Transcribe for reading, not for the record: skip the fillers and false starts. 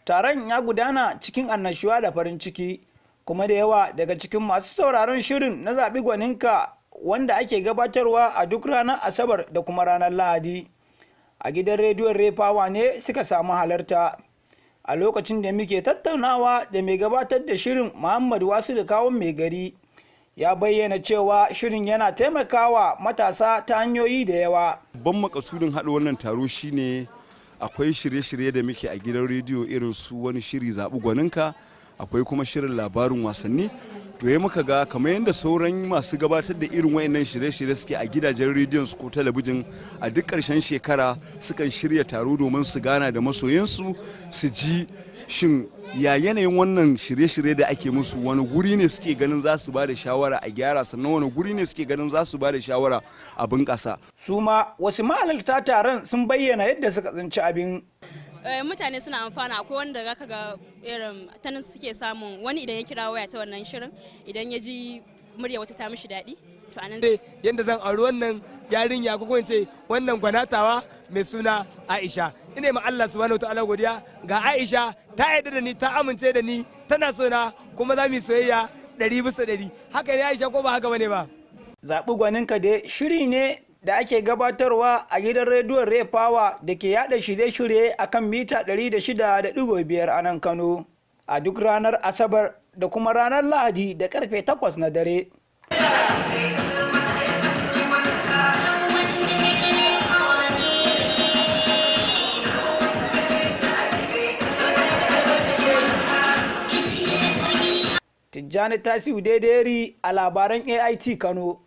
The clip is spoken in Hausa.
Taron ya gudana cikin annashuwa da farin ciki, kuma da yawa daga cikin masu sauraron shirin na Zaɓi Gwaninka, wanda ake gabatarwa a duk ranar Asabar da kuma ranar Lahadi a gidan rediyon Refawa, ne suka samu halarta. A lokacin da muke tattaunawa da mai gabatar da shirin, Muhammad Wasu da Kawon Mai Gari, ya bayyana cewa shirin yana taimakawa matasa ta hanyoyi da yawa. Babban makasudin haɗa wannan taro shine akwai shirye-shirye da muke a gidan rediyo, irin su wani shiri Zaɓi Gwaninka, akwai kuma shirin labarin wasanni. To, ya muka ga kamar yadda sauran masu gabatar da irin wayannan shirye-shirye suke a gidajen rediyon su ko talabijin, a duk ƙarshen shekara sukan shirya taro domin su gana da masoyansu, su ji shin ya yanayin wannan shirye-shirye da ake musu, wani guri ne suke ganin za su ba da shawara a gyara, sannan wani guri ne suke ganin za su ba da shawara a bunƙasa. Su ma wasu mahalarta taron sun bayyana yadda suka tsinci abin. Mutane suna amfana. Akwai wanda zaka ga irin ta nan suke samun wani, idan ya kira waya ta wannan shirin, idan ya ji murya wata ta mishi daɗi, to anan Yadda zan auri wannan yarinya, ko kuma ce wannan gwanatawa mai suna Aisha. Ina ma Allah subhanahu ta'ala godiya, ga Aisha ta yarda da ni, ta amince da ni, tana so na, kuma za mu yi soyayya 100%. Haka ne Aisha, ko ba haka bane ba? Zaɓi Gwaninka dai shiri ne da ake gabatarwa a gidan rediyon Refawa da ke yada shirye-shirye a kan mita 106.5 a nan Kano a duk ranar Asabar da kuma ranar Lahadi da karfe 8 na dare. Tijjani Tasiu Daidari a labaran AIT Kano.